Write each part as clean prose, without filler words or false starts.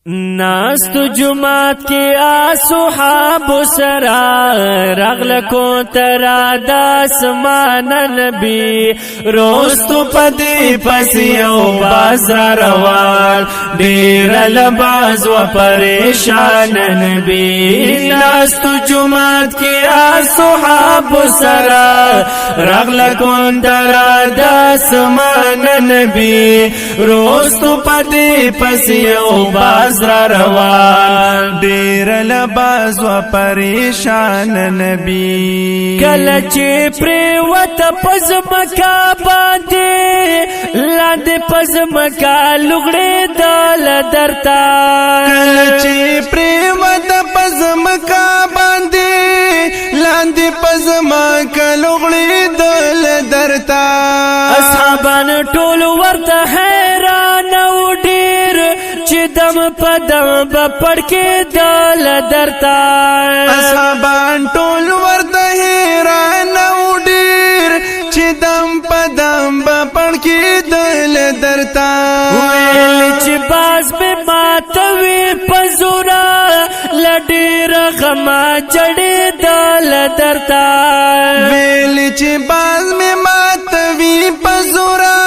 ناست جمعات کې اصحاب سرا، رغل کو ترا د اسمان نبی. روستو پدې پس یو باز روان، ډیر لباز و پریشان نبی. ناست جمعات کې اصحاب سرا، رغل کو ترا د اسمان نبی. روستو پدې پس یو باز را روان، ډیر لباز و پریشان نبی. کله چې پر وت پز مکا باندې، لاندې پز مکا لګړې دل درتا. کله چې پر وت پز مکا باندې، لاندې پز مکا لګړې دل درتا. اصحابان ټول ورته حیران او ډیر، چې دم په دم به پړ کې دل درتا. اصحابان ټول ورته حیران او ډیر، چې دم په دم به پړ کې دل درتا. ویل چې باز به ماتوي پزورا، لډیر غما چړې دل درتا. ویل چې باز می ماتوي پزورا،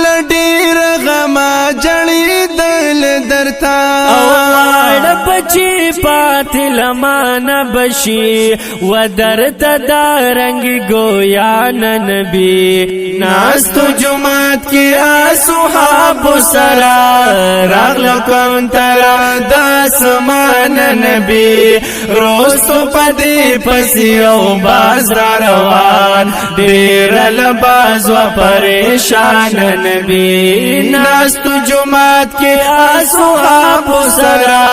لډیر غما جړې دل درتا. او واړه بچی پاتل مان بشي و درته دا رنگ گویا نبی. ناستو جمعات کې اصحاب سرا، راغل کوم ترا د اسمان نبی. روستو پدې پس یو باز را روان، ډیر لباز و پریشان نبی. ناستو جمعات کې اصحاب سرا،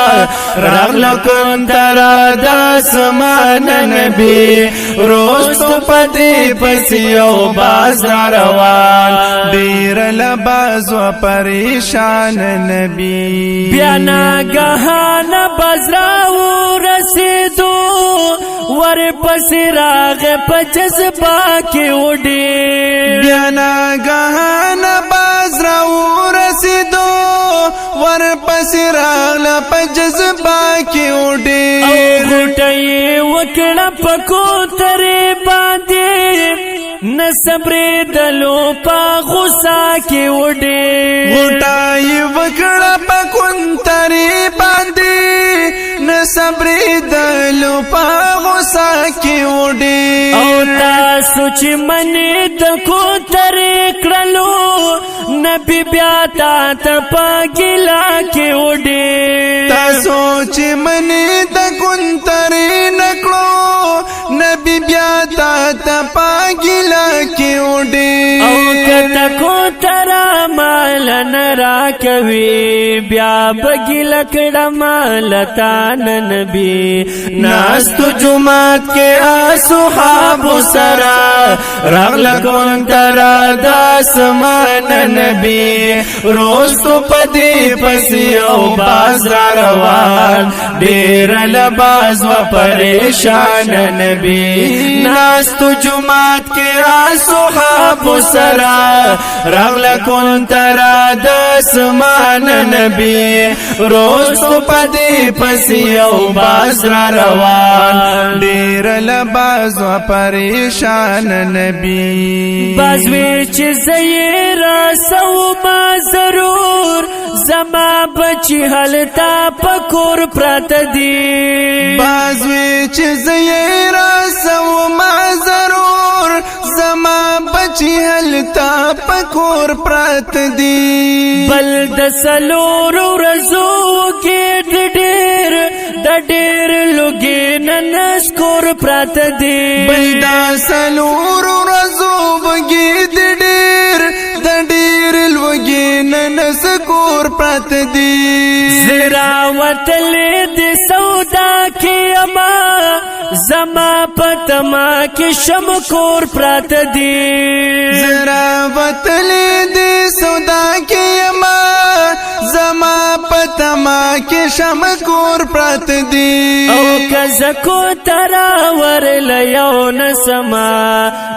راغل کوم ترا د اسمان نبی. روستو پدې پس یو باز را روان، ډیر لباز و پریشان نبی. بیا ناګهان بازرا ورسېدو، ور پس راغ په جذبا کې وډي. بیا ناګهان بازرا ورسېدو، ور پس راغله په جذبا کې وډي. او غټي وکړه په کوترې باندې، نه صبرې دلو په غصه کې وډي. غټای وکړه په کونترې باندې، نه صبرې دلو په غصه کې وډي. او تاسو چې منی د کوترې کړلو، نبی بیا تا ته په ګیلا کې وډي. تاسو چې منی د کونترې نکړو، نبی بیا تا ته په ګیلا کې وډي. او کته کوترا مال نه راکوي، بیا بګیل کړه مال تا نبی. ناستو جمعات کې اصحاب سرا، رغل کون ترا د اسمان نبی. روستو پدې پس یو باز را روان، ډیر لباز و پریشان نبی. ناستو جمعات کې اصحاب سرا، رغل کون ترا د اسمان نبی. روستو پدې پس یو باز را روان، ډیر لباز و پریشان نبی. بازوی چې زیر سو ما ضرور، زما بچی هلتا پکور پرت دی. بازوی چې زیر سو ما ضرور، زما بچی هلتا پکور پرت دی. بل د سلور ورځو کې ډېر د ډېر لوګي نن سکور پرت دی. بل دا سلور ورځو وګي د ډېر د ډېر لوګي نن سکور پرت دی. زرا وتلې د سودا کې اما، زما پتما کې شم کور پرت دی. زرا وتلې د سودا کې ما، زما پتما کې شم کور پرت دي. او کزکو ترا ورل یو نسما،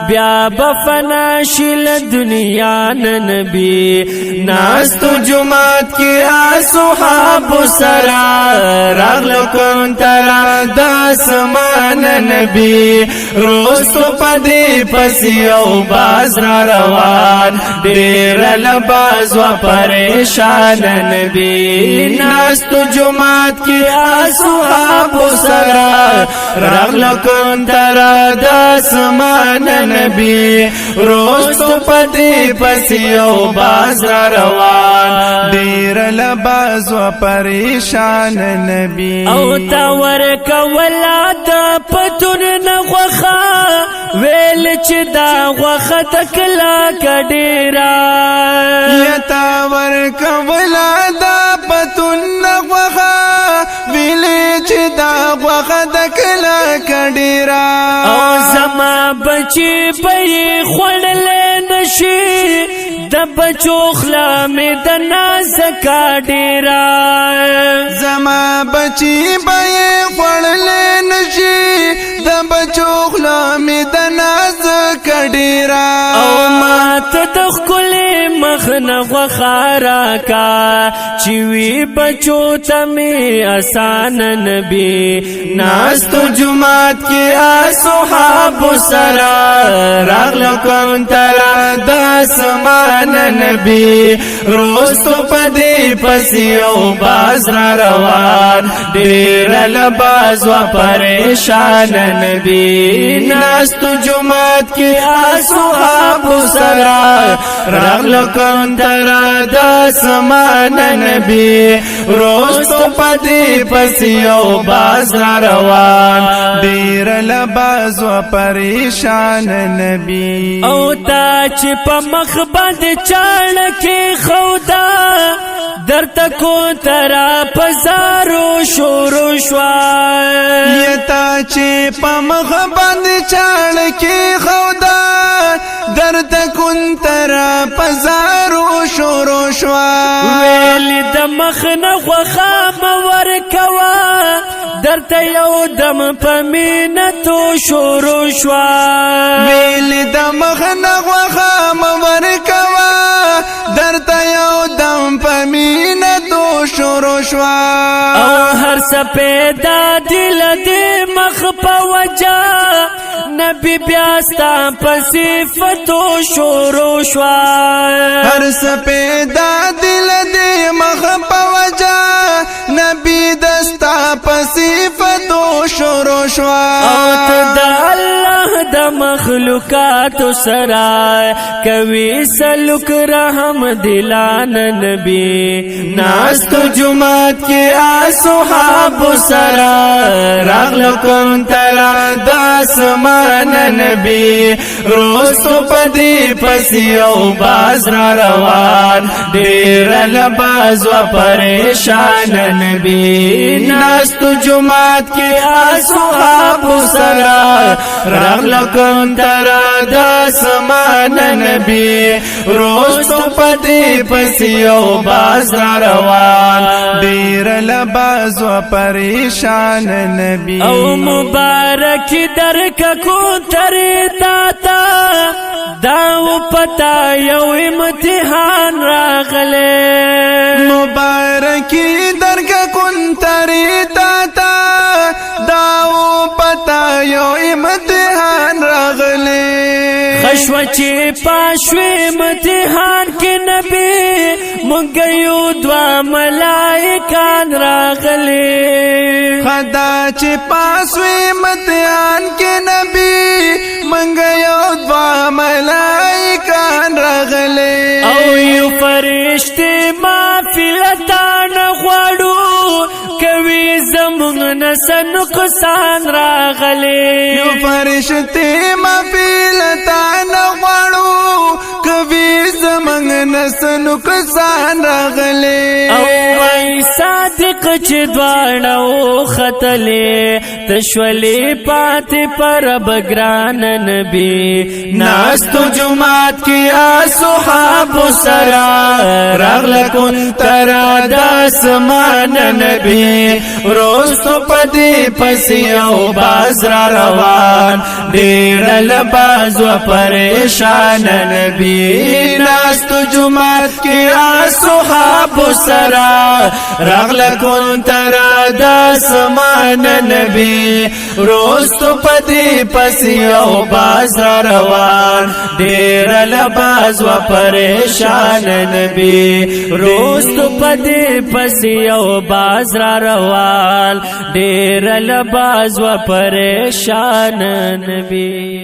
بیا بفنا شل دنیا نبی. ناستو جمعات کې اصحاب سرا، راغلو کون ترا د اسمان نبی. روستو پدې پس یو باز را روان، ډیر لباز و پریشان نبی. ناستو جمعات کې اصحاب سرا، راغلو کون ترا د اسمان نبی. روستو پدې پس یو باز را روان، ډیر لباز و پریشان نبی. او تا ورک ولا د پتون نغوخه، ویل چې دا غوخه تکلا کډیرا. یتا ورک ولا د پتون نغوخه، ویل چې دا غوخه تکلا کډیرا. او زما بچی په خړل نشي، د بچو خلا مې د ناز کډیرا. زما بچی به خړل نشي، د بچو خلا مې د ناز کډیرا. او ما ته د خپل مخ نه غخارا کا، چې وی بچو ته می آسان نبی. ناستو جمعات کې اصحاب سرا، راغلو کون ترا د اسمان نبی. روستو پدې پس یو باز را روان، ډیر لباز و پریشان نبی. ناستو جمعات کې اصحاب سرا، راغلو کون ترا د اسمان نبی. روستو پدې پس یو باز را روان، ډیر لباز و پریشان نبی. او تا چې په مخ باندې چاړ کې خودا، درته کو ترا پزارو شورو شوا. یتا چې په مخ باندې چاړ کې خودا، درته کون ترا پزارو شورو شوا. ویل د مخ نه غوخه مور کوا، درته یو دم په مینتو شورو شوا. ویل د مخ نه غوخه مور کوا، درته یو دم په مینتو شورو شوا. او هر څه پیدا دل دې مخ په وجا، نبی بیا ستا په صفتو شورو شوا. هر څه پیدا دل دې مخ په وجا، نبی دستا په صفتو شورو شوا. او ته د الله د مخلوقات سره کوي سلوک رحم دلان نبی. ناستو جمعات کې اصحاب سرا، راغلو کون ترا د اسمان نبی. روستو پدې پس یو باز را روان، ډیر لباز و پریشان نبی. ناستو جمعات کې اصحاب سرا، راغلو کون ترا د اسمان نبی. روستو پدې پس یو باز را روان، ډیر لباز و پریشان نبی. او مبارک درک کو تر تا دا پتا یو امتحان راغله. مبارکی درک کون تری تا تا دا پتا یو امتحان راغله. خشو چې پاشوي امتحان کې نبی، مونږ یو دوا ملائکان راغلي. خدا چې پاسوي امتحان کې نبی، مونږ یو دوا ملائکان راغلي. او یو فرشتي ما فلتان غواړو، کوي زمونږ نس نقصان راغلي. یو فرشتي ما فلتان غواړو، کوي زمونږ نس نقصان راغلي. او وای صادق چې دواړه وختلې، تشولې پاتې پر بګران نبی. ناستو جمعات کې اصحاب سرا، راغله کون ترا د اسمان نبی. روستو پدې پسې او باز را روان، ډېر لباز و پریشان نبی. ناستو جمعات کې اصحاب سرا، راغله کون ترا د اسمان نبی. روستو پدې پسې او باز را روان، ډېر لباز و پریشان نبی. روستو پدې پسې او باز را روان، ډېر لباز و پریشان نبی.